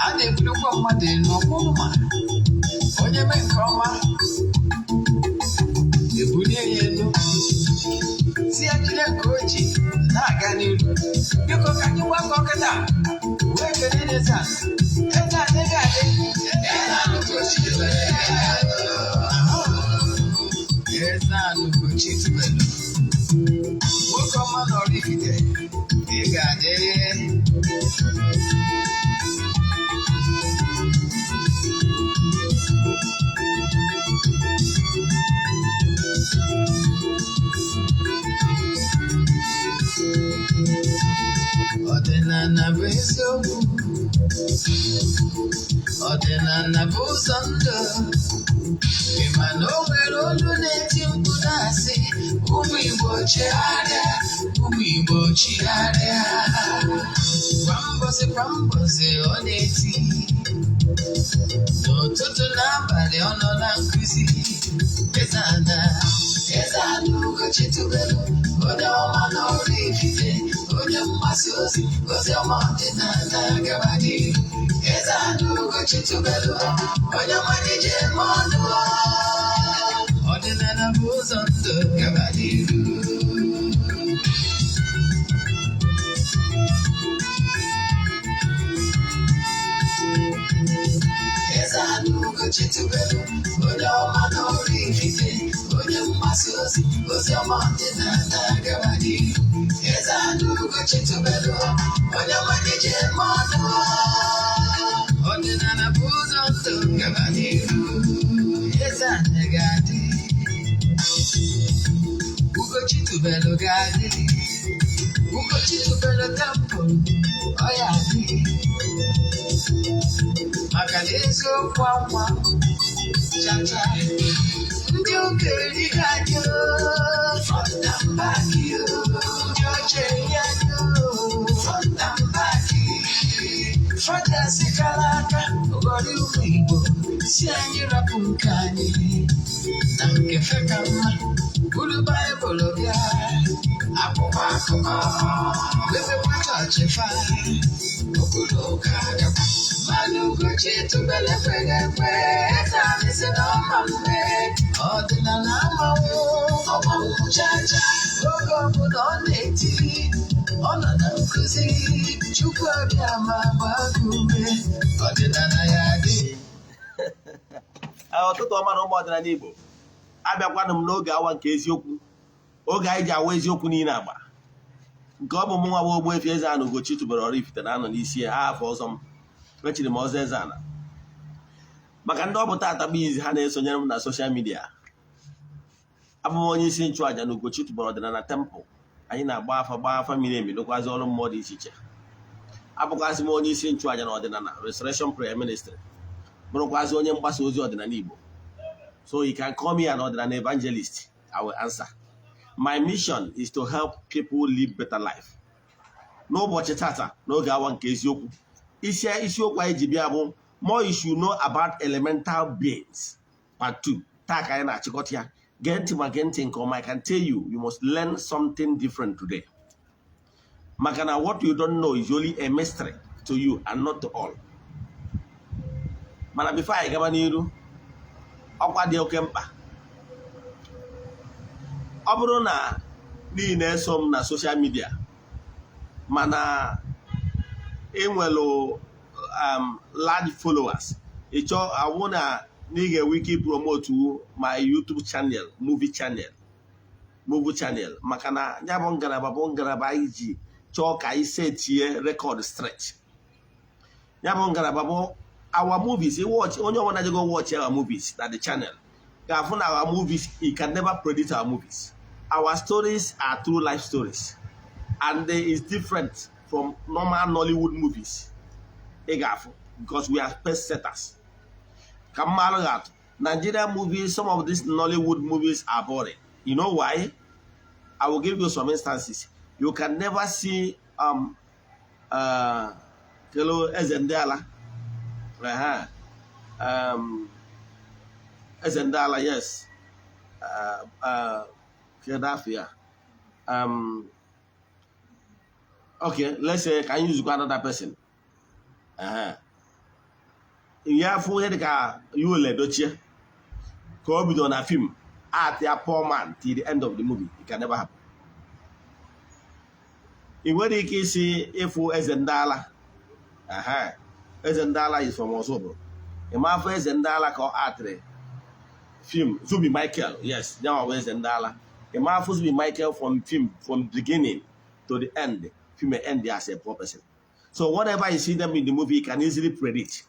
A na-ebulukwa mmadụ elu ọkwụrụ ma onye mee nke ọma, ebulie ya elu, si ya jide nke o ji na-aga n'iru. Biko, ka anyị gbakọ kịta wee kelee Eze Ana. Eze Ana ga-adị. Eze Ana Ugochi Tubelu, nwoke ọma na Oraifite, ị ga-adị. Ọdịnala bụ eziokwu, ọdịnala bụ ụzọ ndụ. Ị ma na o nwere olu na-eti mkpu na-asị, "Ụmụ Igbo, chegharịa, ụmụ Igbo, chigharịa." Kwa mbọsị kwa mbọsị ọ na-eti, n'ụtụtụ n'abalị ọ nọ na nkụzi. Eze Ana, Eze Ana Ugochi Tubelu, onye ọma na Oraifite, onye mgbasa ozi ozi ọma ọdịnala, gaba n'ihu. Eze Ana Ugochi Tubelu, onye ọma na-eje eme ọnụ, ọdịnala bụ ụzọ ndụ, gaba n'ihu. Eze Ana Ugochi Tubelu, onye ọma na Oraifite, onye mgbasa ozi ozi ọma ọdịnala, gaba n'ihu. Eze Ana Ugochi Tubelu, onye ọma na-eje eme ọnụ, ọdịnala bụ ụzọ ndụ, gaba n'ihu. Eze Ana ga-adị, Ugochi Tubelu ga-adị, Ugochi Tubelu temple ọ ya adị, maka na eziokwu akwa chacha ndị ụka erighị anyị front and back, ndị ọcha eri anyị front and back. Fathers kara aka ghọrọ ụmụ Igbo, si anyị rapụ nke anyị na nke fe ka mma, buru Baịbụl bịa, akwụkwọ akụkọ, mepekwa chọọchị fa, okpuru ụka gakwa. Mmanụ Ugochi Tubelu ekweghị ekwe. Eze anyị si na ọma mme, ọdịnala amanwụ ọgbanwụ chacha. Oge ọbụla ọ na-eti, ọ nọ na nkụzi. Chukwu abịa ma gbaa gị ume, ọdịnala ya dị. Ee, ụtụtụ ọma na ụmụ ọdịnala Igbo. Abịakwanụ m n'oge awa nke eziokwu, oge anyị ji awa eziokwu niile agba nke ọ bụ mụ nwa bụ Ogbuefi Eze Ana Ugochi Tubelu Oraifite na-anọ n'isi ya. Afọ ọzọ m mechiri m ọzọ Eze Ana, maka ndị ọ bụ taata bụ izi ha na-esonyere m na social media, abụ m onye isi nchụàja na Ugochi Tubelu Ọdịnala Temple. Anyị na-agba afa, gbaa afa miri emi, lụkwazị ọrụ mmụọ dị iche iche. Abụkwazị m onye isi nchụàja na Ọdịnala Restoration Prayer Ministry, bụrụkwazị onye mgbasa ozi ọdịnala Igbo. So you can call me an ọdịnala evangelist, I will answer. My mission is to help people live better life. N'ụbọchị tata, n'oge awa nke eziokwu, isi isiokwu anyị ji bịa bụ "More you should know about elemental beings", part 2. Taa ka anyị na-achịkọta ya. Gee ntị ma gee ntị nke ọma. I can tell you, you must learn something different today, maka na what you don't know is only a mystery to you and not to all. Mana before anyị gaba n'iru, ọkwa dị oke mkpa. Ọ bụrụ na n'ihi na-eso m na social media, mana enwelu large followers, ị chọọ awụ na ị ga-enwe ike promote my YouTube channel, movie channel, movie channel, maka na ya bụ ngalaba anyị ji chọọ ka anyị setie record straight. Ya bụ ngalaba bụ our movies. Watch, onye ọbụla jego watch our movies na the channel ga-afụ na our movies, you can never predict our movies. Our stories are true life stories and they is different from normal Nollywood movies ị ga-afụ, because we are pace setters. Ka mmalụ ga-atụ Nigerian movies, some of these Nollywood movies are boring. You know why? I will give you some instances. You can never see Kelo Eze ndị ala, Eze ndị ala, yes, kedu afọ ya? Okay, let's say, can you use another person? Ya fụ ihe dịka Yul Edochie ka o bido na film act ya poor man till the end of the movie, it can never happen. Ị nwere ike isi ịfụ eze ndị ala. Eze ndị ala is from Ozubulu. Ịma afọ eze ndị ala ka ọ atịrị film Zubby Michael, yes, ya bụ eze ndị ala. Ịma afọ Zubby Michael from film, from beginning to the end, film end as a poor person. So whatever you see them in the movie, you can easily predict.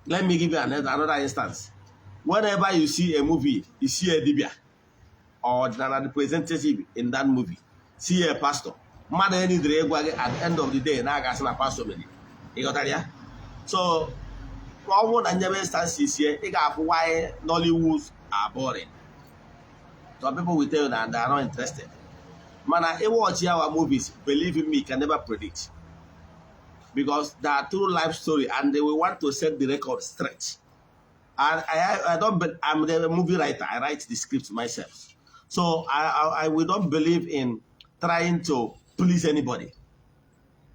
Let me give you another instance. Whenever you see a movie, you see a dibia or the representative in that movie, see a pastor, mmadụ enidere ịgwa gị at the end of the day na a ga-asị na pastor mere. Ị ghọtara ya? So ọ bụrụ na nyebe instances sie, ị ga-afụ why Nollywood are boring. Some people will tell you that they are not interested. Mana ị watch our movies, believe in me, you can never predict, because they are true life story and they will want to set the record straight. And I don't I'm the movie writer. I write the script myself, so I will not believe in trying to please anybody.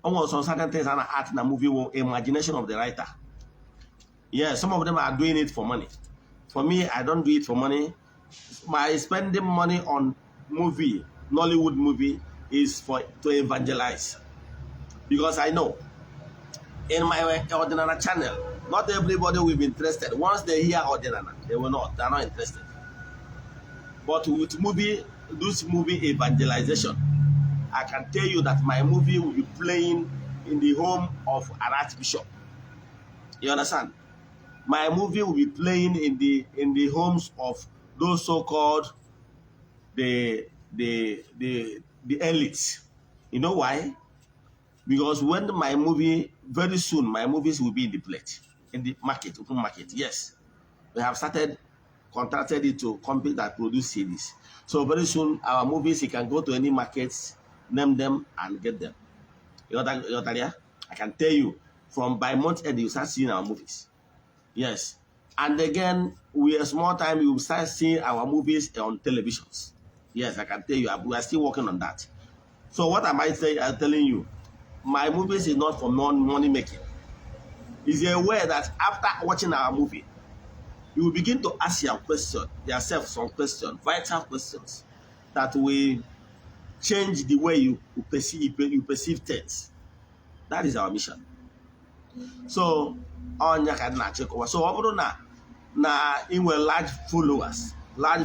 Almost some certain things are art in a movie will imagination of the writer. Yeah, some of them are doing it for money. For me, I don't do it for money. My spending money on movie, Nollywood movie, is for to evangelize, because I know in my Odinana channel, not everybody will be interested. Once they hear Odinana, they will not. They are not interested. But with movie, this movie evangelization, I can tell you that my movie will be playing in the home of an archbishop. You understand? My movie will be playing in the homes of those so-called the elites. You know why? Because when my movie, very soon, my movies will be in the plate, in the market, open market. Yes, we have started contracted it to companies that produce CDs. So very soon, our movies, you can go to any markets, name them, and get them. You got that, you got that, yeah? I can tell you, from by month end, you start seeing our movies. Yes. And again, we a small time, you will start seeing our movies on televisions. Yes, I can tell you, we are still working on that. So what am I saying? I'm telling you, my movies is not for non money making. Is a way that after watching our movie, you will begin to ask your question, yourself some question, vital questions that will change the way you perceive things. That is our mission. So ọnya ka m na-achịkọwa. So ọ bụrụ na ị nwere large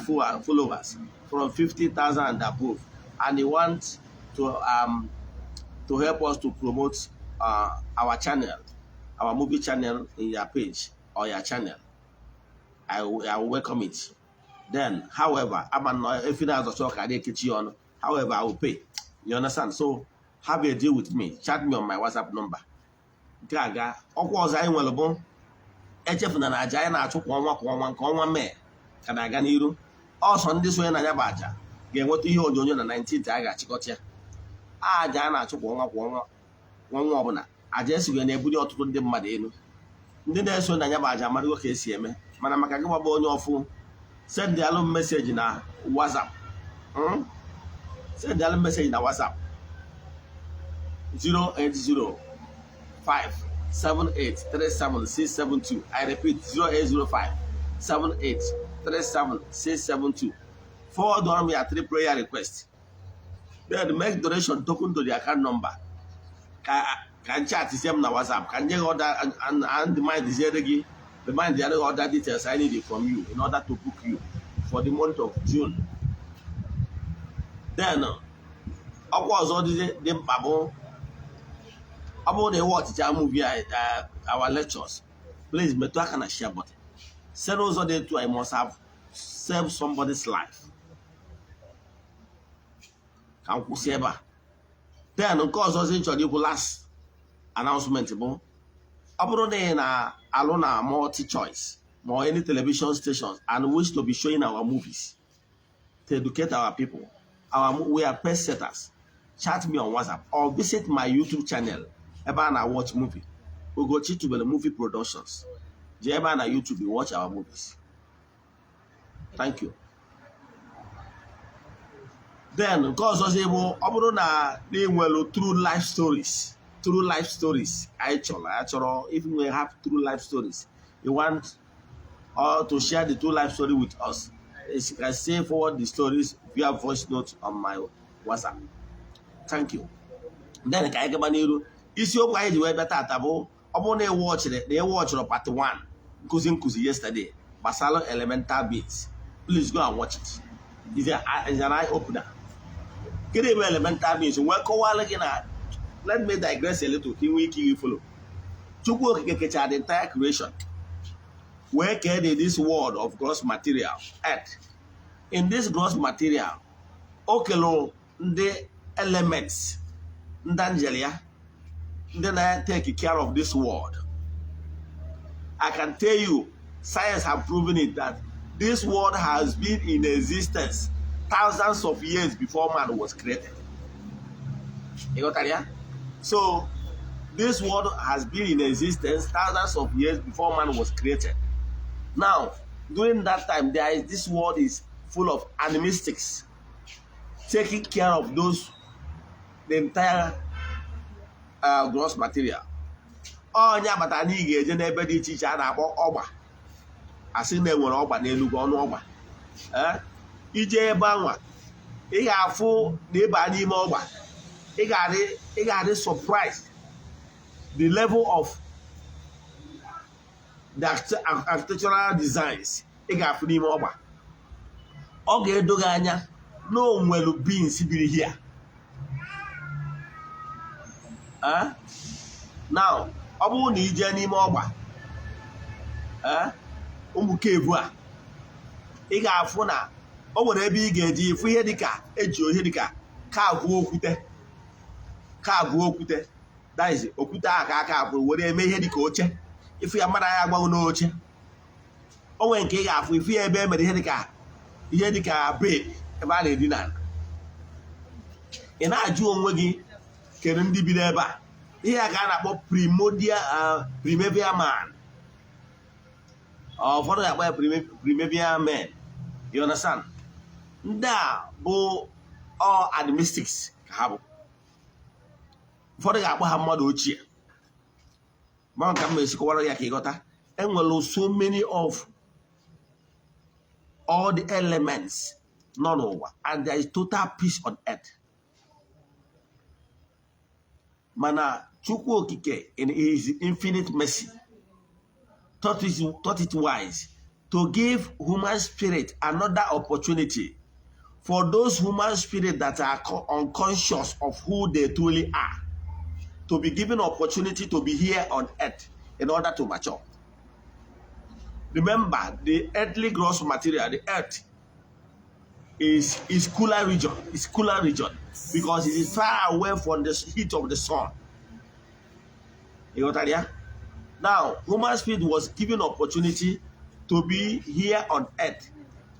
followers from 50,000 and above, and you want to help us to promote our channel, our movie channel in your page or your channel, I will welcome it. Then, however, ama nọ efi na-azọcha ọka adị ekechi ya ọnụ. However, I will pay. You understand? So have a deal with me. Chat me on my WhatsApp number. Nke a ga ọkwa ọzọ anyị nwere bụ echefuna na aja anyị na-achụ kwa ọnwa kwa ọnwa, nke ọnwa Mee ka na-aga n'iru. Ọsọ ndị sonye na ya bụ aja ga-enweta ihe onyonyo na 19th a ga-achịkọta ya. Aja a na-achụ kwa ọnwa kwa ọnwa kwa ọnwa ọbụla, aja esighị na-ebuli ọtụtụ ndị mmadụ elu. Ndị na-eso na ya bụ aja amarịgo ka esi eme, mana maka gị gbaba onye ọfụ, send alụ message na WhatsApp. Send alụ message na WhatsApp 0805 7837672. I repeat, 0805 7837672. Forward on me your three prayer requests, then make donation token to the account number ka m chat sie m na WhatsApp ka nye gị other and remind gị, remind the other details I need from you in order to book you for the month of June. Then ọkwa ọzọ dị mkpa bụ ọ bụrụ na ị watchịcha movie, our lectures, please metụ aka na share button. Site n'ụzọ dị etu, I must have saved somebody's life. Ka m kwụsị ebe a. Then nke ọzọzi m chọrọ ikwu, last announcement, bụ ọ bụrụ na ị na-alụ na Multi Choice ma or any television stations and wish to be showing our movies to educate our people, we are pace setters. Chat me on WhatsApp or visit my YouTube channel ebe a na watch movie, Ugochi Tubelu Movie Productions. Jee ebe a na YouTube, you watch our movies. Thank you. Then nke ọzọzi bụ, ọ bụrụ na ị nwere true life stories, true life stories anyị chọrọ, anyị chọrọ. If we have true life stories you want or to share the true life story with us, you can say forward the stories via voice note on my WhatsApp. Thank you. Then ka anyị gaba n'iru. Isiokwu anyị ji wee bịa tata bụ, ọ bụrụ na ịwụ ọchịrị na ịwụ ọchịrị part 1 nkụzi yesterday gbasara elemental beings, please go and watch it. It's an eye opener. Gịnị bụ elemental beings? Wee kọwara gị na, let me digress a little ka ị nwee ike follow. Chukwu Okike kechara the entire creation wee kee this world of gross material, earth. In this gross material, o kelu ndị elements, ndị angel ya, ndị na-take care of this world. I can tell you, science have proven it that this world has been in existence thousands of years before man was created. Ị ghọtara ya? So this world has been in existence thousands of years before man was created. Now, during that time, there is this world is full of animistics taking care of those the entire gross material. Onye agbata na ị ga-eje n'ebe dị iche iche a na-akpọ ọgba, asị na enwere ọgba n'Enugwu, ọnụ ọgba. Ee, ije ebe anwa, ị ga-afụ na ịba n'ime ọgba, ị ga-adị surprised the level of the architectural designs ị ga-afụ n'ime ọgba. Ọ ga-edo gị anya na o nwere beings biri here. Eh? Now, ọ bụrụ na ije n'ime ọgba, eh, ụmụ cave a, ị ga-afụ na o nwere ebe ị ga-eji ịfụ ihe dịka eji ihe dịka kaabụ okwute, kaabụ okwute, that is, okwute ahụ ka aka abụrụ were eme ihe dịka oche. Ịfụ ya, mmadụ anya agbanwe n'oche. O nwere nke ị ga-afụ, ịfụ ya ebe e mere ihe dịka bed ebe a na-edina ala. Ị na-ajụ onwe gị, kedu ndị bi n'ebe a? Ihe a ka a na-akpọ primordial, primeval man. Ụfọdụ ga-akpọ ya primeval men, you understand? Ndị a bụ all animistics ka ha bụ. Ụfọdụ ga-akpọ ha mmadụ ochie. Ma ka m esi kọwara ya ka ịghọta, enwere so many of all the elements nọ n'ụwa and there is total peace on earth. Mana Chukwu Okike, in his infinite mercy, thought it wise to give human spirit another opportunity, for those human spirit that are unconscious of who they truly are to be given opportunity to be here on earth in order to mature. Remember, the earthly gross material, the earth, is cooler region. Is cooler region because it is far away from the heat of the sun. You got that, yeah? Now, human spirit was given opportunity to be here on earth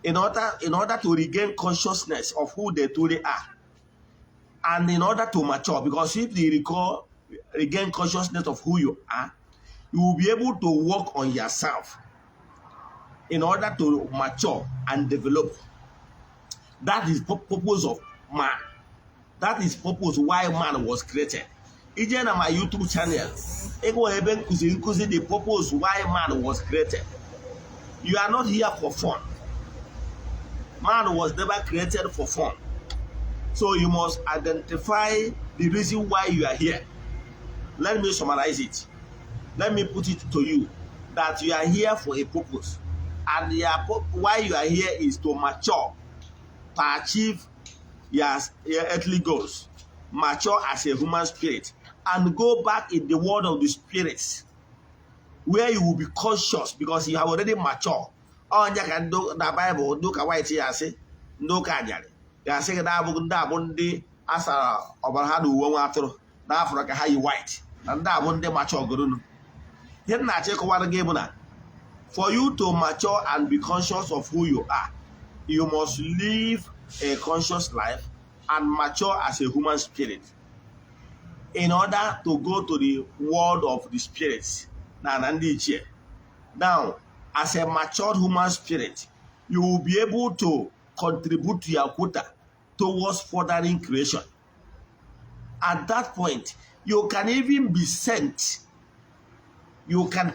in order to regain consciousness of who they truly are and in order to mature, because if they regain consciousness of who you are, you will be able to work on yourself in order to mature and develop. That is purpose of man. That is purpose why man was created. Ije na my YouTube channel, ị nwere ebe nkụzi the purpose why man was created. You are not here for fun. Man was never created for fun. So you must identify the reason why you are here. Let me summarize it. Let me put it to you that you are here for a purpose, and why you are here is to mature, to achieve your earthly goals, mature as a human spirit and go back in the world of the spirits, where you will be conscious because you have already matured. Onye ka ndị na Baịbụl, ndị ụka white ya asị, ndị ụka anyarị ga-asị gị na-abụ ndị abụ ndị asara ọbara ha na uwe nwa atụrụ n'afọrọ ka ha yi white, na ndị abụ ndị mature goronu. Ihe m na-achọ ịkọwara gị bụ na for you to mature and be conscious of who you are, you must live a conscious life and mature as a human spirit in order to go to the world of the spirits na ndị ichie. Now, as a matured human spirit, you will be able to contribute to your quota to towards furthering creation. At that point, you can even be sent, you can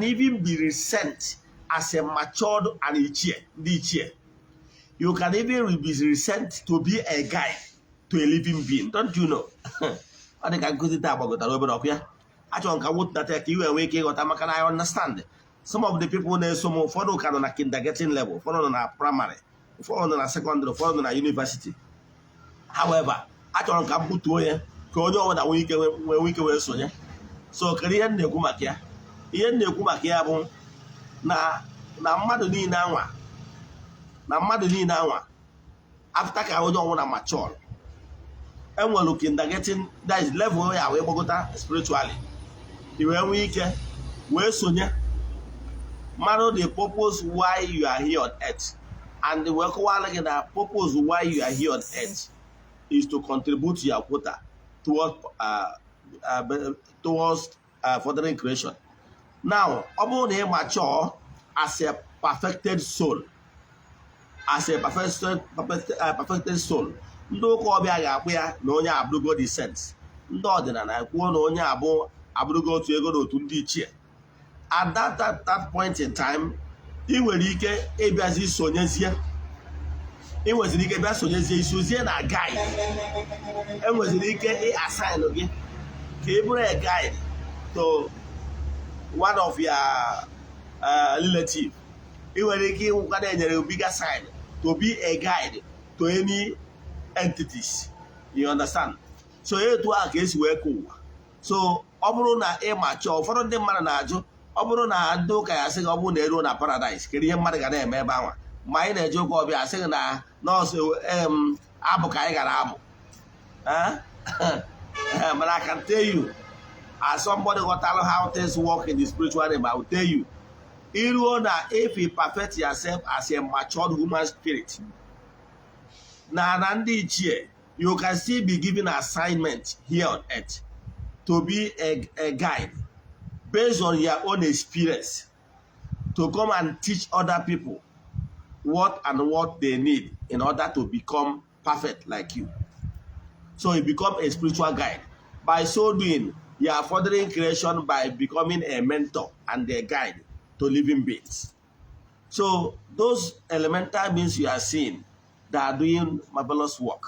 even be sent as a matured and ichie, ndị ichie. You can even be sent to be a guide to a living being. Don't you know? Ọ dị ka nkụzi taa gbagotara obere ọkụ ya. Achọrọ m ka wetụtata ya ka i wee nwee ike ịghọta, maka na I understand some of the people na-eso m, ụfọdụ ka nọ na kindergarten level, ụfọdụ nọ na primary, ụfọdụ nọ na secondary, ụfọdụ nọ na university. However, achọrọ m ka m butuo ya ka onye ọbụla nwee ike wee sonye. So kedu ihe m na-ekwu maka ya? Ihe m na-ekwu maka ya bụ na mmadụ niile anwa, na mmadụ niile anwa, after ka onye ọbụla mature, enwere kindergarten, that is level ya, wee gbagota spiritually, i wee nwee ike wee sonye mmadụ the purpose why you are here on earth, and wee kọwara gị na purpose why you are here on earth is to contribute your quota towards furthering creation. Now, ọ bụrụ na ị mature as a perfected soul, as a perfected soul, ndị ụka ọbịa ga-akpụ ya na onye abụrụgo the saint, ndị ọdịnala ekwuo na onye abụ abụrụgo otu ego na otu ndị ichie. At that point in time, ị nwere ike ịbịazi sonyezie, ị nweziri ike bịa sonyezie, isozie na guide. Enweziri ike ị-assign gị ka ị bụrụ a guide to one of your relative. Ị nwere ike ịnwụkwa na enyere bigger sign to be a guide to any entities. You understand? So etu ahụ ka esi wee kee ụwa. So ọ bụrụ na ị mature, ụfọdụ ndị mmadụ na-ajụ, ọ bụrụ na ndị ụka ya asị gị, ọ bụrụ na eruo na paradise, kedu ihe mmadụ ga na-eme ebe anwa? Ma anyị na-eje ụka ọbịa, asị gị na nọọsụ abụ ka anyị gara abụ. But I can tell you, as somebody ghọtara how things work in the spiritual realm, I will tell you, iruo na if you perfect yourself as a matured human spirit na ndị ichie, you can still be given assignment here on earth to be a guide based on your own experience, to come and teach other people what and what they need in order to become perfect like you. So you become a spiritual guide. By so doing, you are furthering creation by becoming a mentor and a guide to living beings. So those elemental beings you are seeing, they are doing marvelous work.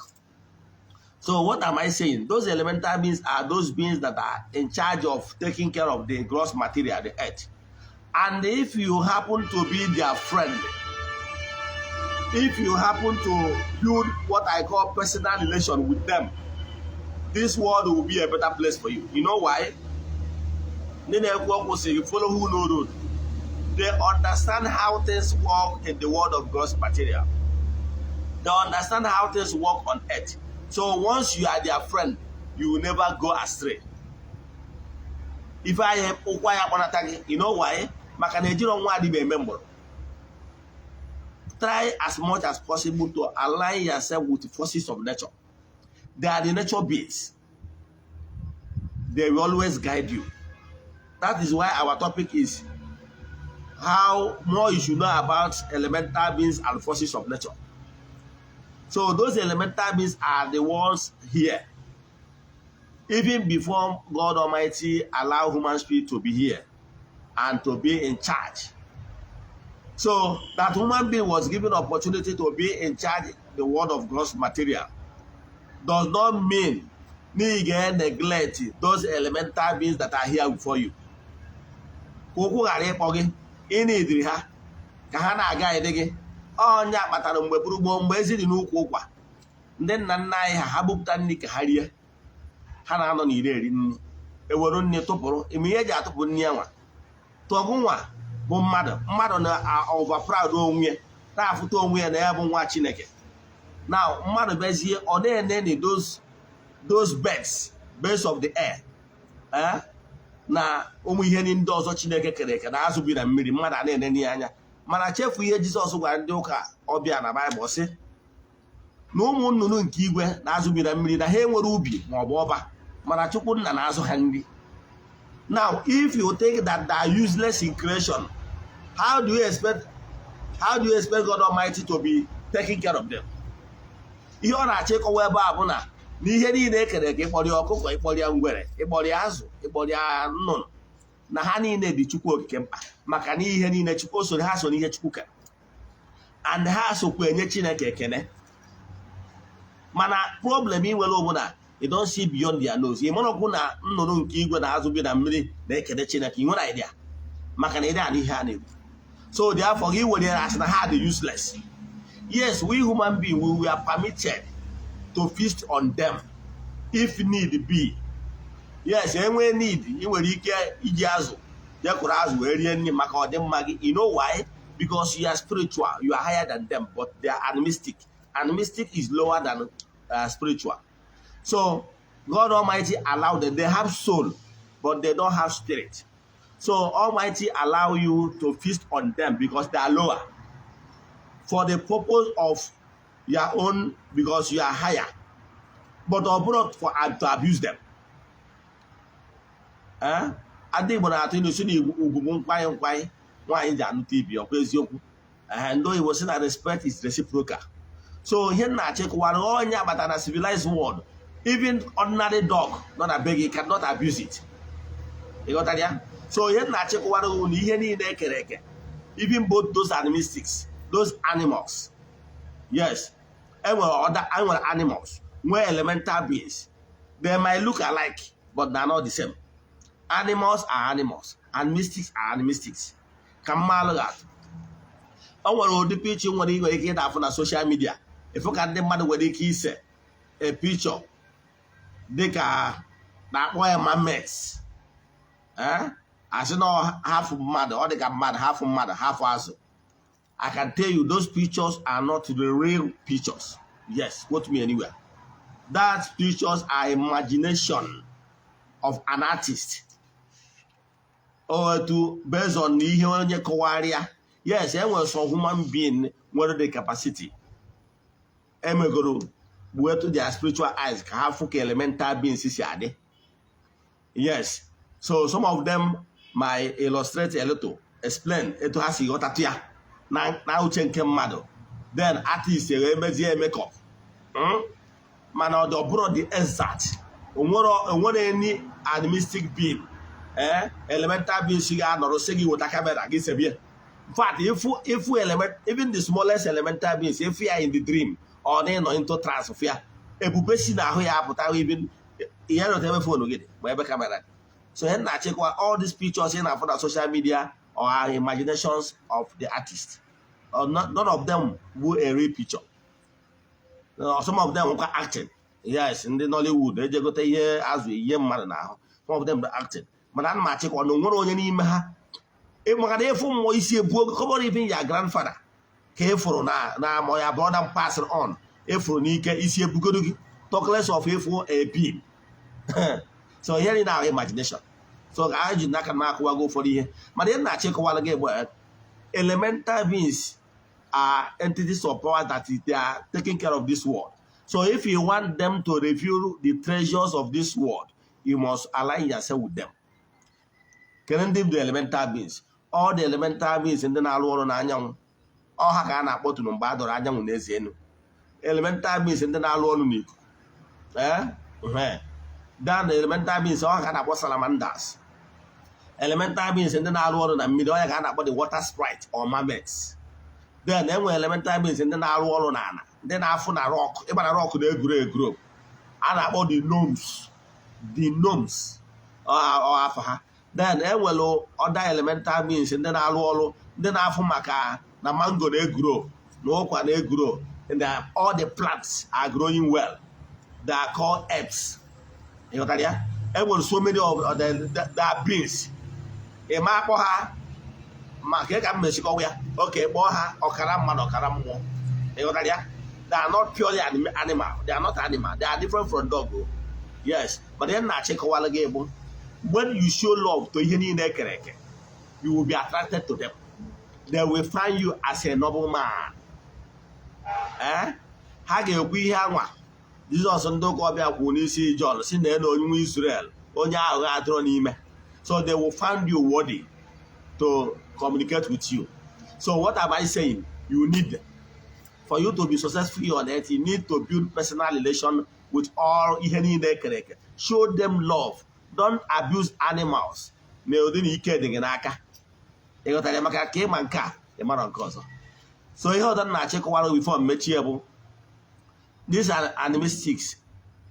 So what am I saying? Those elemental beings are those beings that are in charge of taking care of the gross material, the earth. And if you happen to be their friend, if you happen to build what I call personal relation with them, this world will be a better place for you. You know why? Ndị na-ekwu okwu sị, "Follow who know road." They understand how things work in the world of gross material. They understand how things work on earth. So once you are their friend, you will never go astray. Ife anyị ụkwụ anyị akpanata gị. You know why? Maka na ejiro nwa adịbe eme mgbọrọ. Try as much as possible to align yourself with the forces of nature. They are the nature beings. They will always guide you. That is why our topic is how more you should know about elemental beings and forces of nature. So those elemental beings are the ones here even before God Almighty allow human spirit to be here and to be in charge. So that human being was given opportunity to be in charge the world of gross material does not mean na ị ga-neglect those elemental beings that are here before you. Ka ụkwụ ghara ịkpọ gị, ị na-ediri ha ka ha na-aga ede gị. Ọnya kpatara mgbe bụrụ gboo, mgbe ezi dị n'ukwu ụkwa, ndị nna nna anyị ha, ha bupụta nri ka ha rie, ha na-anọ n'ire eri nri, ewere nri tụpụrụ ime ihe eji atụpụ nri ya. Nwa tọgụ nwa bụ mmadụ, mmadụ na over proud onwe ya, na-afụta onwe ya na ya bụ nwa Chineke. Na mmadụ bịazie, ọ na-ene ni those birds of the air, eh? Na ụmụ ihe ndị ọzọ Chineke kere eke na azụ bi na mmiri, mmadụ a na-enene ya anya, mana chefu ihe Jizọs gwara ndị ụka ọbịa na Baịbụl, sị na ụmụ nnụnụ nke igwe na azụ bi na mmiri, na ha enwere ubi ma ọ bụ ọba, mana Chukwu nna na-azụ ha nri. Now, if you think that they are useless in creation, how do you expect God Almighty to be taking care of them? Ihe ọ na-achọ ịkọwa ebe a bụ na n'ihe niile ekere eke, ịkpọrọ ya ọkụkọ, ịkpọrọ ya ngwere, ịkpọrọ ya azụ, ịkpọrọ ya nnụnụ, na ha niile dị Chukwu Okike mkpa, maka na ihe niile Chukwu so, ha so n'ihe Chukwu kere, and ha sokwa enye Chineke ekene. Mana problem ị nwere bụ na you don't see beyond their nose. Ị marakwu na nnụnụ nke igwe na azụ bi na mmiri na-ekene Chineke. Ị nwere idea, maka na ị anụ ihe a na-ekwu. So dị afọ gị were ya asị na ha dị useless. Yes, we human being, we were permitted to feast on them if need be. Yes, enwee need, ị nwere ike iji azụ jekụrụ azụ wee rie nri maka ọdịmma gị. You know why? Because you are spiritual, you are higher than them, but they are animistic. Animistic is lower than spiritual. So God Almighty allowed them. They have soul, but they don't have spirit. So Almighty allow you to feast on them because they are lower, for the purpose of your own, because you are higher, but ọ bụrụ for to abuse them. Eh? Ada Igbo na-atụ ilu si na ugwu bụ nkwanye nkwanye nwaanyị ji anụta ibi. Ọkwa eziokwu? Ee, ndị oyibo si na respect is reciprocal. So ihe m na-achọ ịkụwara onye agbata na civilized world, even ordinary dog nọ na be gị cannot abuse it. Ị ghọtara ya? So ihe m na-achọ ịkụwara unu na ihe niile ekere eke, even both those animistics, those animals, yes, enwere other, enwere animals nwee elemental beings. They might look alike, but they are not the same. Animals are animals and mystics are animistics. Ka mmalụ ga-atụ, o nwere ụdị picture nwere ị nwere ike ịda afụ na social media, ịfụ ka ndị mmadụ nwere ike ise a picture dịka na-akpọ ya mermaids, eh, asị na half mmadụ, ọ dịka mmadụ, half mmadụ, half azụ. I can tell you those pictures are not the real pictures. Yes, quote me anywhere. That pictures are imagination of an artist, or to based on ihe onye kọwara ya. Yes, e nwere some human being nwere the capacity emegoro to their spiritual eyes ka ha fụ ka elemental beings si adị. Yes, so some of them might illustrate a little, explain etu ha si ghọtatụ ya na uche nke mmadụ, then artist wee mezie makeup. Mana ọ dị ọ bụrụ the exact, onwere any animistic being, eh, elemental beings ga-anọrọ sị gị weta camera gị sebie. In fact, ifu element, even the smallest elemental beings, if ya in the dream or na ịnọ into trance ya, ebube si n'ahụ ya apụta, even ihe rụta ebe phone gị dị ma ebe camera dị. So ihe na-achịkwa, all these pictures ị na-afụ na social media or are imaginations of the artist, or not, none of them bụ a real picture. Some of them nwekwa acting. Yes, ndị Nollywood ejegote ihe azụ ihe mmadụ n'ahụ. Some of them bụ acting, mana ana m achịkwa na onwere onye n'ime ha, maka na ịfụ mmụọ isi ebu ogo kọbọrọ. Even ya grandfather ka ị fụrụ na ma ya brother passed on, ịfụrụ n'ike isi ebugodo gị, talk less of ịfụ a being. So ihe niile ahụ imagination. So ka anyị ji n'aka na akụwago ụfọdụ ihe, mana ihe na-achọ ịkọwara gị bụ elemental beings are entities of power that is, they are taking care of this world. So if you want them to reveal the treasures of this world, you must align yourself with them. Kedu ndị bụ the elemental beings? All the elemental beings ndị na-arụ ọrụ n'anyanwụ, ọha ka a na-akpọtụrụ mgbe a dọrọ anyanwụ n'eze enu. Elemental beings ndị na-arụ ọrụ n'ikuku, ee, dan elemental beings, ọha ka a na-akpọ salamanders. Elemental beings ndị na-arụ ọrụ na mmiri, ọya ka a na-akpọ the water sprite or mermaids. Then enwere elemental beings ndị na-arụ ọrụ n'ala, ndị na-afụ na rock, ịgba na rock na-egwuro egwuro, a na-akpọ the gnomes, the gnomes ọ afọ ha. Then enwere other elemental beings ndị na-arụ ọrụ, ndị na-afụ maka na mango na-eguro na ụkwa na-eguro and all the plants are growing well. They are called herbs. Ịghọtara ya? Enwere so many of the beings. Ị ma akpọ ha maka ka m mesikọwa ya oke, kpọọ ha ọkara mmadụ, ọkara mmụọ. Ịghọtara ya? They are not purely animal. They are not animal. They are different from dog o. Yes, but ihe m na-achọ ịkọwara gị bụ, when you show love to ihe niile ekere eke, you will be attracted to them. They will find you as a noble man. Eh, ha ga-ekwu ihe anwa Jizọs ndị ụka ọbịa kwuru n'isi Jọn, si na onye nwe Israel, onye aghụghọ adịrọ n'ime. So they will find you worthy to communicate with you. So what am I saying? You need them. For you to be successful here on earth, you need to build personal relation with all ihe niile ekere eke. Show them love. Don't abuse animals. Na ụdị na ike dị gị n'aka, ịghọtara ya? Maka ka ịma nke a, ịmara nke ọzọ. So ihe ọzọ m na-achịkọwara before mmechie bụ these are animistics.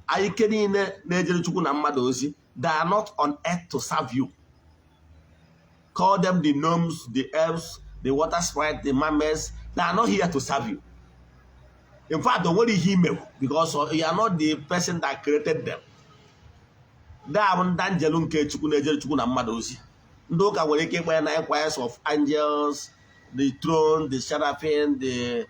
Ike niile na-ejere Chukwu na mmadụ ozi, they are not on earth to serve you. Call them the gnomes, the elves, the water sprite, the mermaids. They are not here to serve you. In fact, o nwere ihe imewu because you are not the person that created them. Ndị a bụ ndị anjelu nke Chukwu na-ejere Chukwu na mmadụ ozi. Ndị ụka nwere ike ịkpọ ya nine choirs of angels, the throne, the seraphim, the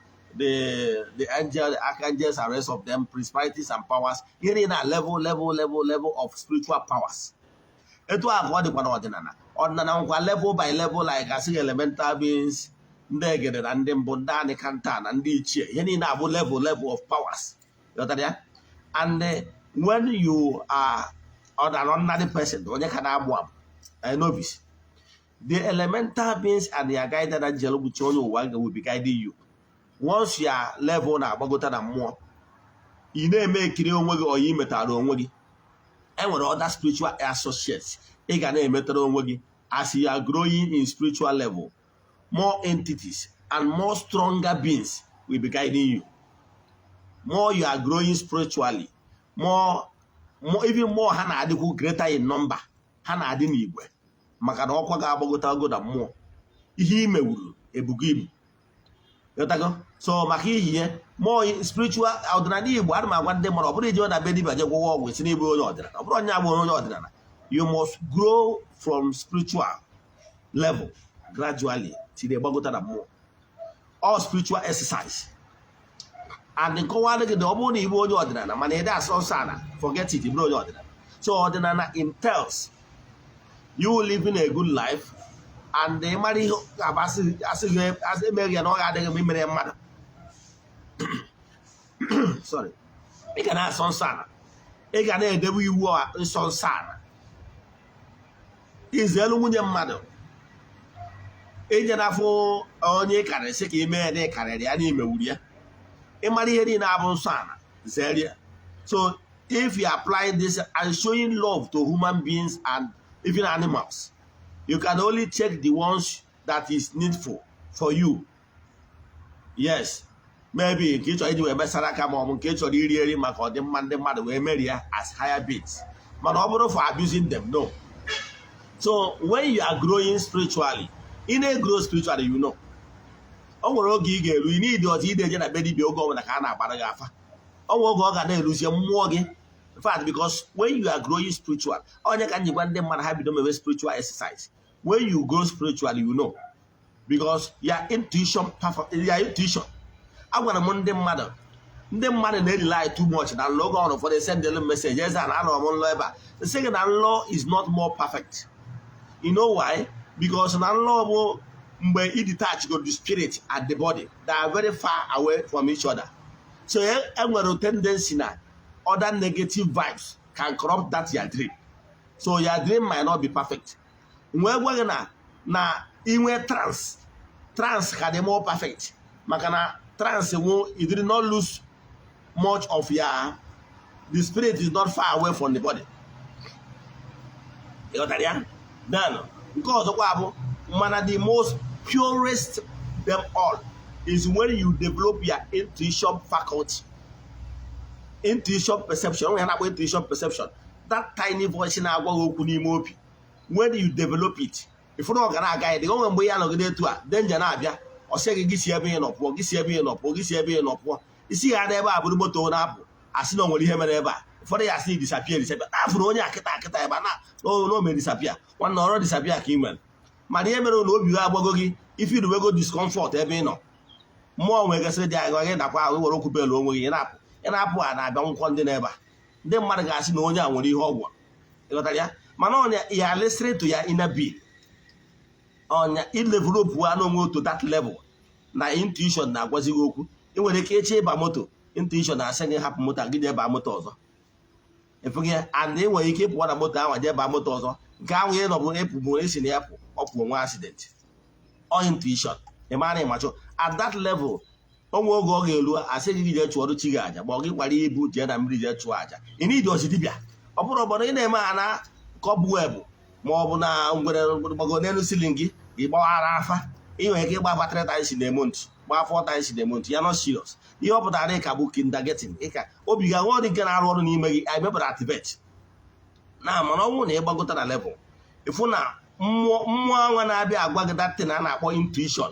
angel, the archangels and rest of them, principalities and powers. Ihe niile na level, level, level, level of spiritual powers. Etu a ka ọ dịkwa n'ọdịnala. Ọdịnala nkwa level by level, like asịghị elemental beings, ndị egede na ndị mbụ, ndị anịkanta na ndị ichie. Ihe niile abụ level, level of powers. Ghọtara ya? And when you are an ordinary person, onye ka na-amụ amụ, a novice, the elemental beings and their guided angel bụ chi onye ụwa will be guiding you. Once your level na-agbagota na mmụọ, ị na-eme ekiri onwe gị oyi metara onwe gị. Enwere other spiritual associates ị ga na-emetara onwe gị. As you are growing in spiritual level, more entities and more stronger beings will be guiding you. More you are growing spiritually, more, even more ha na-adịkwu greater in number. Ha na-adị n'igwe maka na ọkwa ga-agbagota ogo na mmụọ, ihe imewuru ebugo ibu. Ghọtago? So maka ihi ihe more spiritual ọdịnala Igbo, ana m agwa ndị mmadụ, ọ bụrụ ije na be dibịa je gwọwa ọgwụ si n'ịbụ onye ọdịnala, ọ bụrụ onye abụ onye ọdịnala, you must grow from spiritual level gradually till gbagota na mmụọ. All spiritual exercise and nkọwa gị na ọ bụrụ na ịbụ onye ọdịnala mana ị asọ nsọ ala, forget it, ịbụrụ onye ọdịnala. So ọdịnala entails you living a good life and ị mara ihe ga-abụ asị gị asị emeghị ya na ọ ga-adịghị mma imere mmadụ. Sorry, ị ga na-asọ nsọ ala, ị ga na-edebe iwu nsọ nsọ ala, izelu nwunye mmadụ, ije n'afọ onye ị karịrị sị ka ime ya na ị karịrị ya na imewuru ya. Ịmara ihe niile abụ nsọ ala, zere ya. So if you apply this and showing love to human beings and even animals, you can only check the ones that is needful for you. Yes, maybe nke ị chọrọ iji wee mesara aka ma ọ bụ nke ị chọrọ iri eri maka ọdịmma ndị mmadụ wee merie ya as higher bits, mana ọ bụrụ for abusing them, no. So when you are growing spiritually, ị na-grow spiritually, o nwere oge ị ga-eru, ị need ọzọ ide eje na be dibịa oge ọbụla ka a na-agbara gị afa. O nwere oge ọ ga na-eruzie mmụọ gị. In fact, because when you are growing spiritual, onye ka njikwa ndị mmadụ ha bido mewe spiritual exercise. When you grow spiritually, because your intuition perfect, your intuition. Agwara m ndị mmadụ, ndị mmadụ na-erely too much na nlọ. Oge ọrụ ụfọdụ sendelu message, "Eze a na anọrọ m nlọ ebe a." Nsị gị na nlọ is not more perfect. You know why? Because na nlọ bụ mgbe ị detach go the spirit and the body, they are very far away from each other. So e enwere tendency na other negative vibes can corrupt that your dream, so your dream might not be perfect. Wee gwa gị na inwe trance, trance ka dị more perfect maka na trance wo you did not lose much of your, the spirit is not far away from the body. Ịghọtara ya? Then nke ọzọkwa bụ mana the most purest them all is when you develop your intuition faculty, intuition perception. Onwe ya na-akpọ intuition perception, that tiny voice na-agwa gị okwu n'ime obi. When you develop it, ifụrụ ọ ga na-aga ya dị onwe mgbe ya nọgide etu a, danger na-abịa, ọ sị gị, gị si ebe ị nọ pụọ, gị si ebe ị nọ pụọ, gị si ebe ị nọ pụọ. Isi ya n'ebe a bụrụ moto na-apụ, asị na o nwere ihe mere ebe a. Ụfọdụ ya asị disappear, disappear. Afụrụ onye akịta akịta ebe a na o mere disappear. Nwanne, ọrụ disappear ka ị nwere, mana ihe mere na obi gị agbago gị ife iruwego discomfort ebe ị nọ, mmụọ nwegasịrị dị agha gị nakwa ahụ were okwu belu onwe gị. Ị na-apụ, ị na-apụ, a na-abịa nkwọ ndị n'ebe a, ndị mmadụ ga-asị na onye a nwere ihe ọgwụ. Ịghọtara ya? Mana ọnya ya listening to ya inner being, ọnya idevelop ha n'onwe to that level na intuition na-agwazi gị okwu. Ị nwere ike ịchọ ịba moto, intuition na-asị gị hapụ moto a, gị jee baa moto ọzọ. Ịfụghị ya? And ị nwere ike ịpụwa na moto ahụ jee baa moto ọzọ, nke ahụ ị nọ bụ ịpụ bụ esi na ya pụ, ọ pụ onwe accident. Ọ intuition. Ị mara ịmachọ at that level. Onwe oge ọ ga-eru, asị gị jee chụọrọ chi gị aja, ma ọ gị kwara ibu jee na mmiri jee chụọ aja. Ị need ozi dibịa. Ọ bụrụ ọbụrụ ị na-eme ha na cobweb, ma ọ bụ na ngwere gbago n'elu ceiling gị, gị gbawara afa. Ị nwere ike ịgba afa three times in a month, gbaa four times in a month, ya not serious. Ihe ọ pụtara ịka bụ kindergarten, ịka obi ga nwa dị nke na-arụ ọrụ n'ime gị anyị mepụtara activate na. Mana ọ bụrụ na ị gbagota na level, ịfụ na mmụọ mmụọ anwa na-abịa agwa gị that thing a na-akpọ intuition.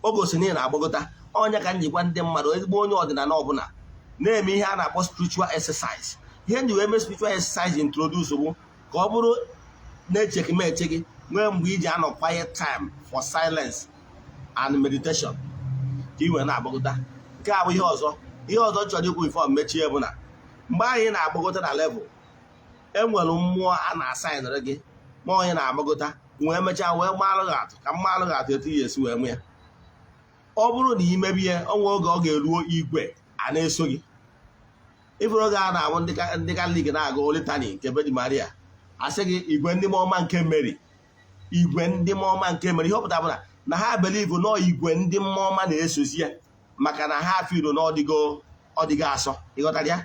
O gosi na ị na-agbagota. Ọnya ka njikwa ndị mmadụ, ezigbo onye ọdịnala ọbụla na-eme ihe a na-akpọ spiritual exercise. Ihe nji wee mee spiritual exercise introduce bụ ka ọ bụrụ na-eche gị eche gị nwee mgbe iji anọ quiet time for silence and meditation, ka ị wee na-agbagota. Nke a bụ ihe ọzọ. Ihe ọzọ chọrọ ikwu before mechie bụ na mgbe anyị na-agbagota na level, enwere mmụọ a na-asaịnịrị gị ma onye na-agbagota wee mechaa wee maalụ gị atụ, ka m maalụ gị atụ etu ya esi wee mụ ya. Ọ bụrụ na ị mebie, onwe oge ọ ga-eruo, igwe a na-eso gị. Ifuru oge a na-abụ ndị Katọlik na-agụ litany nke Virgin Maria, asị gị igwe ndị mmụọ nke Mary, igwe ndị mmụọ nke Mary. Ihe ọ pụtara bụ na ha believe nọọ igwe ndị mmụọ ọma na-esozi ya, maka na ha feel na ọdịgo ọdịgo asọ. Ịghọtara ya?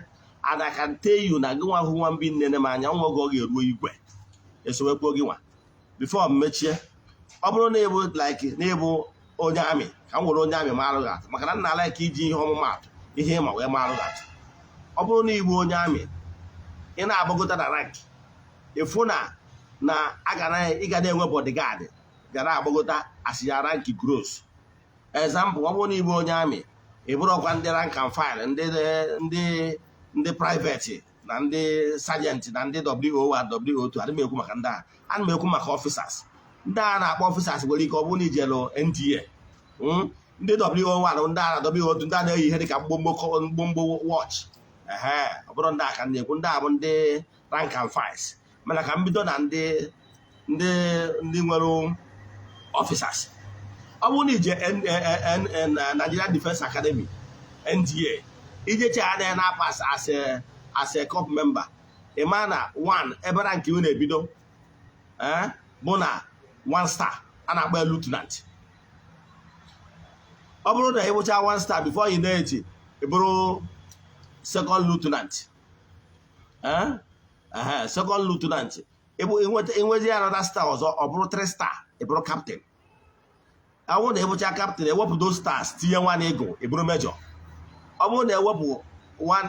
And I can tell you na gị nwa hụ nwa mbi nne m anya, nwa oge ọ ga-eruo, igwe esowekpuo gị nwa. Before m mechie, ọ bụrụ na ịbụ like na ịbụ onye army, ka m were onye army marụ gị atụ, maka na nna like iji ihe ọmụmaatụ, ihe ịma wee marụ gị atụ. Ọ bụrụ na ịbụ onye army, ị na-agbagota na rank, ịfụ na ị ga na-enwe bodyguard ga na-agbagota as ya rank grows. Example, ọ bụrụ na ịbụ onye army, ị bụrụkwa ndị rank and file, ndị private na ndị sergeant na ndị WO1, WO2, adị m ekwu maka ndị a. Ana m ekwu maka officers. Ndị a na-akpọ officers nwere ike ọ bụrụ na ijelu NDA, ndị WO1, ndị a na WO2, ndị a na-eyi ihe dịka mgbomgbo mgbomgbo watch, ehe, ọ bụrụ ndị a ka m na-ekwu. Ndị a bụ ndị rank and files. Mana ka m bido na ndị nwere officers. Ọ bụrụ na ije Nigerian Defence Academy, NDA, ijecha anya na pass as a corps member, ị ma na one ebe rank ị na-ebido bụ na one star a na-akpọ ya lieutenant. Ọ bụrụ na ị bụcha one star, before you know it, ị bụrụ second lieutenant. Second lieutenant, ịnwezi another star ọzọ, ọ bụrụ three star, ị bụrụ captain. Ọ bụrụ na ịbụcha captain, ewepụ those stars, tinye one eagle, ị bụrụ major. Ọ bụrụ na ewepụ one,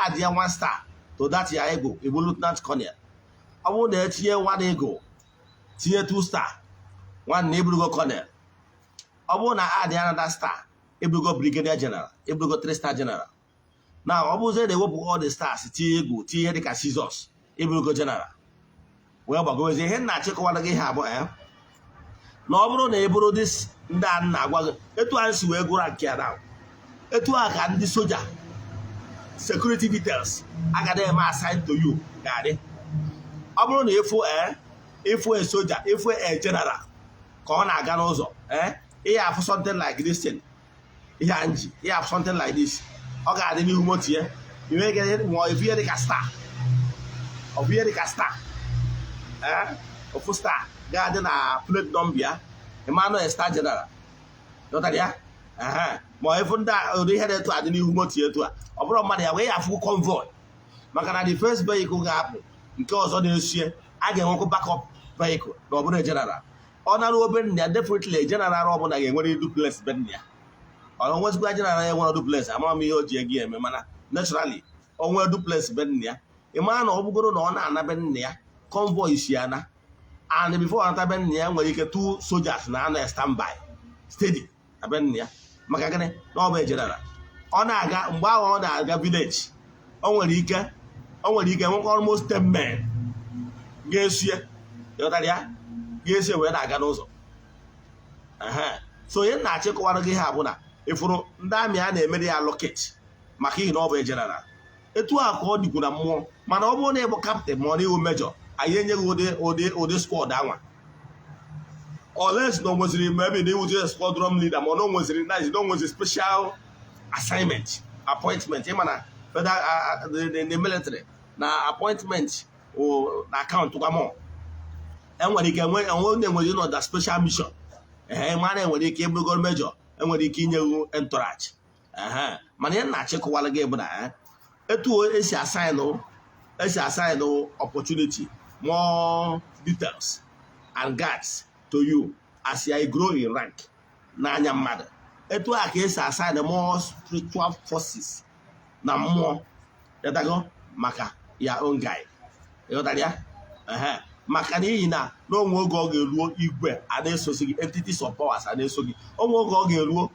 add ya one star to that ya eagle, ị bụrụ lieutenant colonel. Ọ bụrụ na etinye one eagle, tinye two star, nwanne, ịbụrụgo colonel. Ọ bụrụ na add ya another star, ịbụrụgo brigadier general, ịbụrụgo three star general. Na ọ bụzie na ewepụ all the stars, tinye eagle, tinye ihe dịka scissors, ịbụrụgo general, wee gbagowezi. Ihe nna achịkọwara gị ihe abụọ ya na ọ bụrụ na ị bụrụ this ndị a na-agwa gị, etu anyị si wee gụrụ nke a na etu a ka ndị soja security details agaghị eme assign to you ga-adị. Ọ bụrụ na ịfụ ịfụ a soja, ịfụ a general ka ọ na-aga n'ụzọ, ihe afụ something like this thing, ihe a nji, ihe afụ something like this, ọ ga-adị n'ihu moto ya. Inwe ike ma ọ ihe dịka star, ọ bụ ihe dịka star, ofu star ga-adị na plate number ya, Emmanuel star general dọtara ya. Ma ịfụ ndị ụdị ihe dị etu a dị n'ihu moto ya etu a, ọ bụrụ mmadụ ya wee ya afụ convoy, maka na the first vehicle ga-apụ, nke ọzọ na-esie, a ga-enwekwa backup vehicle. Na ọ bụrụ general, ọ nara obe nna ya, definitely general ọbụla ga-enwere duplex be nna ya. Ọ nwezikwa general ya nwere duplex, amara m ihe o ji ego eme, mana naturally o nwee duplex be nna ya. Ị mara na ọ bụgoro na ọ na-ana be nna ya, convoy si ana, and before ọ nata be nna ya, nwere ike two soldiers na anọ standby steady na be nna ya. Maka gịnị? Na ọ bụ general. Ọ na-aga, mgbe ahụ ọ na-aga village, o nwere ike nwekwa almost 10 men ga-esie, ịghọtara ya, ga-esi wee na-aga n'ụzọ. So onye na-achịkọwara gị ha bụ na ịfụrụ ndị army a na-emere ya allocate maka ihi na ọ bụ general. Etu a ka ọ dịkwu na mmụọ. Mana ọ bụrụ na ịbụ captain ma ọ na ịwụ major, anyị enyeghị ụdị squad anwa, unless na o nweziri maybe na iwuzi squadron leader, ma ọ na o nweziri na o nweziri special assignment, appointment. Ịma na federal, the military na appointment na account kwa mọ enwere ike enwe enwe ndị nwere nọ na special mission. Ee, mana enwere ike ịbụrụgo major, Enwere ike inye gị entourage. Ehe, mana ihe na-achịkọwara gị bụ na etu esi assign opportunity, more details and guides to you as you grow in rank n'anya mmadụ, etu a ka esi assign more spiritual forces na mmụọ, ịghọtago, maka ya own guide, ịghọtara ya? Ehe, maka n'ihi na n'onwe oge ọ ga-eruo, igwe a na-esosi gị, entities of powers a na-eso gị. Onwe oge ọ ga-eruo,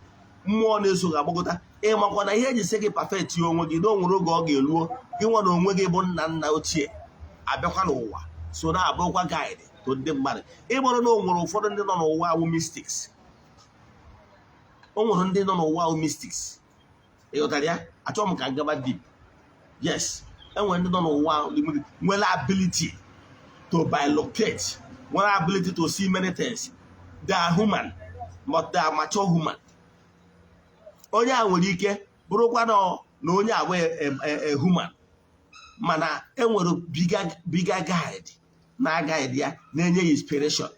mmụọ na-eso gị agbagota. Ịmakwa na ihe eji sị gị perfect onwe gị, na o nwere oge ọ ga-eruo, gị nwa na onwe gị bụ nna nna ochie abịakwa n'ụwa so na-abụrụkwa guide to ndị mmadụ. Ịgbọrọ na o nwere ụfọdụ ndị nọ n'ụwa awụ mystics, o nwere ndị nọ n'ụwa awụ mystics, ịghọtara ya? Achọghị m ka m gaba deep. Yes, enwere ndị nọ n'ụwa nwere ability to bilocate, nwere ability to see many things. They are human, but they are mature human. Onye a nwere ike bụrụkwa na onye a bụ a human, mana enwere bigger guide na guide ya, na-enye ya inspiration.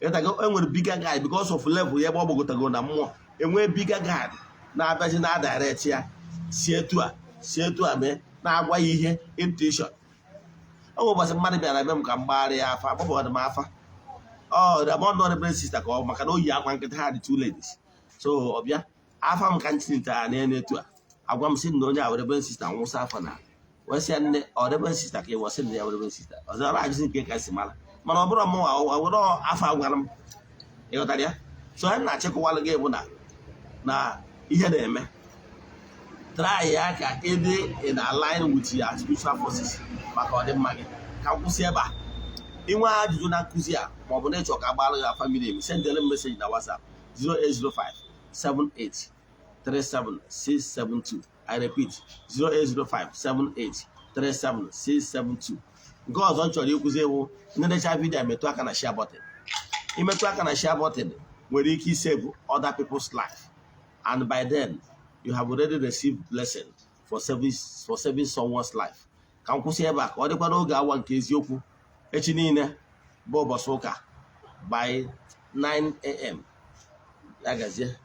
Ịghọtago? Enwere bigger guide because of level ya, ebe ọ gbagotago na mmụọ. Enwee bigger guide na-abịazi na direct ya, si etu a, si etu a mee, na-agwa ya ihe, intuition. Ọ bụ ụbọchị mmadụ bịara be m ka m gbagharịa ya afa, agbapụghara m afa. Ọ rabọndụ reverend sister ka ọ maka na o yi akwa nkịta. Ha dị two ladies, so ọ bịa afa m ka m tinyetara n'elu etu a, agwa m sị na onye a wụ reverend sister, nwụsa afa na wee sị ya, "Nne, ọ reverend sister ka ị wụ?" Sị na ya wụ reverend sister. Ọzọ ọ na-ajụzi nke ka si mara, mana ọ bụrụ mụnwa ọ were afa gwara m, ịghọtara ya? So anyị na-achịkọwalụ gị bụ na ihe na-eme, try ya ka ịdị in align with your spiritual forces maka ọdịmma gị. Ka m kwụsị ebe a. Inwe ajụjụ na nkụzi a, maọbụ na ịchọ ka agbara gị afa miri emi, sendere m message na WhatsApp 0805 78 37672. I repeat, 0805 78 37672. Nke ọzọ m chọrọ ịkwụzi ewu nnenecha video, metụ aka na share button. Imetụ aka na share button nwere ike isave other people's life, and by then you have already received blessing for saving someone's life. Ka m kwụsị ebe a, ka ọ dịkwa n'oge awa nke eziokwu echi niile bụ ụbọchị ụka by 9 a.m. Ya gazie.